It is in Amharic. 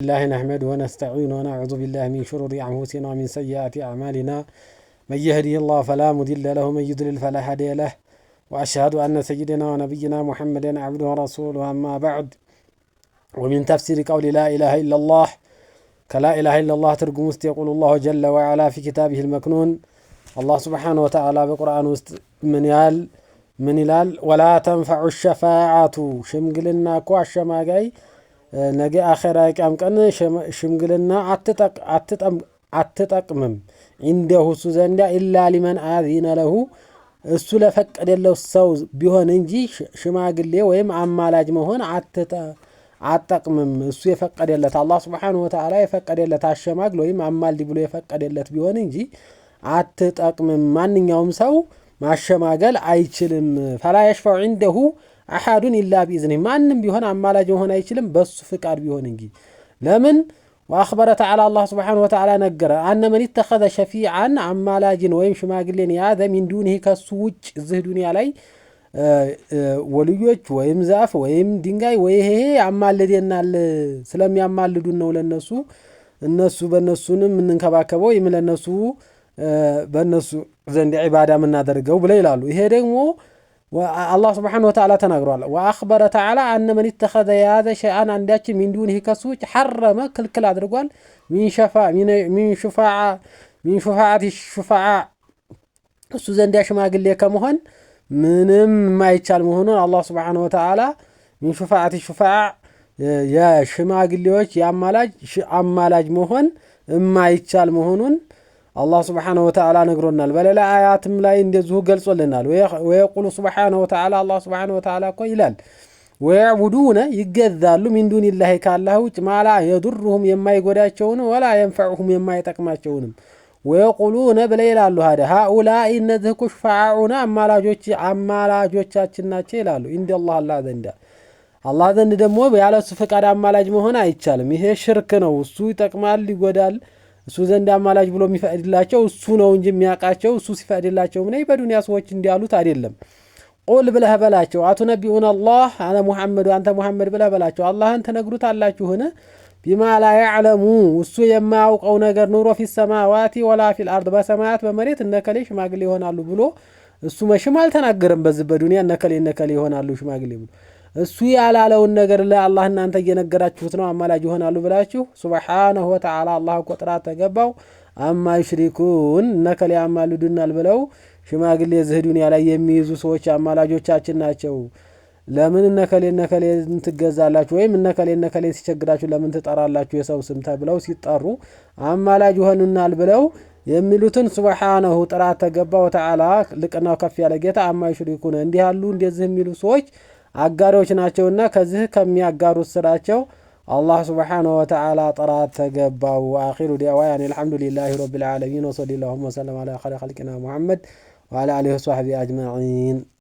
الله نحمده ونستعينه ونعوذ بالله من شرور أنفسنا ومن سيئات أعمالنا، من يهده الله فلا مضل له ومن يضلل فلا هادي له، وأشهد أن سيدنا ونبينا محمدا عبده ورسوله. أما بعد، ومن تفسير قول لا إله إلا الله ከ لا إله إلا الله ትርጉም ውስጥ يقول الله جل وعلا في كتابه المكنون፣ አላህ سبحانه وتعالى በቁርአን ውስጥ ምን ያህል ምን ይላል? ولا تنفع الشفاعة ሽምግልና እኮ አሸማጋይ ነገ አኼራ የቂያም ቀን ሽምግልና አትጠቅምም። عنده እሱ ዘንዳ إلا لمن أذن له እሱ ለፈቀደለው ሰው ቢሆን እንጂ ሽማግሌ ወይም አማላጅ መሆን አትጠቅምም። እሱ የፈቀደለት፣ አላህ سبحانه وتعالى የፈቀደለት፣ አሸማግል ወይም አማልድ ብሎ የፈቀደለት ቢሆን እንጂ አትጠቅምም። ማንኛውም ሰው ማሸማገል አይችልም። فلا يشفع عنده أحد إلا بإذنه፣ ማንም ቢሆን አማላጅ መሆን አይችልም በሱ ፍቃድ ቢሆን እንጂ። ለምን? وأخبر تعالى አላህ سبحانه وتعالى ነገረ أن من اتخذ شفيعا አማላጅን ወይም ሽማግሌን የያዘ من دونه ከሱ ውጭ እዚህ ዱንያ ላይ ወልዮች ወይም ዛፍ ወይም ድንጋይ ወይ ይሄ ያማልደናል፣ ስለሚያማልዱን ነው ለነሱ እነሱ በእነሱንም የምንንከባከበው ወይም ለነሱ በእነሱ ዘንድ ዒባዳ የምናደርገው ብለው ይላሉ። ይሄ ደግሞ አላህ سبحانه وتعالى ተናግሯል። وأخبر تعالى أن من اتخذ የያዘ شيئا አንዳችን من دونه ከሱ ውጭ حرم ክልክል አድርጓል። من شفاعة الشفعاء እሱ ዘንድ ሽማግሌ ከመሆን ምንም የማይቻል መሆኑን አላህ سبحانه وتعالى من شفاعة الشفعاء የሽማግሌዎች የአማላጅ አማላጅ መሆን የማይቻል መሆኑን አላህ سبحانه وتعالى ነግሮናል። በሌላ አያትም ላይ እንደዚሁ ገልጾልናል። ويقول سبحانه وتعالى አላህ سبحانه وتعالى እኮ ይላል ويعبدون ይገዛሉ من دون الله ካላህ ውጭ ما لا يضرهم የማይጎዳቸውን ولا ينفعهم የማይጠቅማቸውንም። ويقولون ብለ ይላሉ ሀደ هؤلاء እነዚህ እኮ شفعاؤنا አማላጆቻችን ናቸው ይላሉ። عند الله አላህ ዘንዳ፣ አላህ ዘንድ ደግሞ ያለሱ ፈቃድ አማላጅ መሆን አይቻልም። ይሄ ሽርክ ነው። እሱ ይጠቅማል፣ ይጎዳል። እሱ ዘንድ አማላጅ ብሎ የሚፈቅድላቸው እሱ ነው እንጂ የሚያውቃቸው እሱ ሲፈቅድላቸው ምን በዱንያ ሰዎች እንዲያሉት አይደለም። قل ብለህ በላቸው أتنبئون الله أنا محمد አንተ ሙሐመድ ብለህ በላቸው አላህን ትነግሩታላችሁን? بما لا يعلم እሱ የማያውቀው ነገር ኑሮ في السماوات ولا في الأرض በሰማያት በመሬት እነከሌ ሽማግሌ ይሆናሉ ብሎ እሱ መሽም አልተናገረም። በዚህ በዱንያ እነከሌ እነከሌ ይሆናሉ ሽማግሌ ብሎ እሱ ያላለውን ነገር ለአላህ እናንተ እየነገራችሁት ነው አማላጅ ይሆናሉ ብላችሁ። سبحانه وتعالى አላህ እኮ ጥራት ተገባው عما يشركون እነከሌ ያማልዱናል ብለው ሽማግሌ እዚህ ዱንያ ላይ የሚይዙ ሰዎች አማላጆቻችን ናቸው። ለምን እነከሌ እነከሌ ትገዛላችሁ ወይም እነከሌ እነከሌን ሲቸግራችሁ ለምን ትጠራላችሁ የሰው ስም ተብለው ሲጠሩ አማላጅ ይሆኑናል ብለው የሚሉትን سبحانه ጥራት ተገባ وتعالى ልቅናው ከፍ ያለ ጌታ عما يشركون እንዲህ ያሉ እንደዚህ የሚሉ ሰዎች አጋሪዎች ናቸውና ከዚህ ከሚያጋሩት ስራቸው አላህ سبحانه وتعالى ጥራት ተገባው። آخر دعوانا الحمد لله رب العالمين وصلى اللهم وسلم على خير خلقنا محمد وعلى آله وصحبه أجمعين።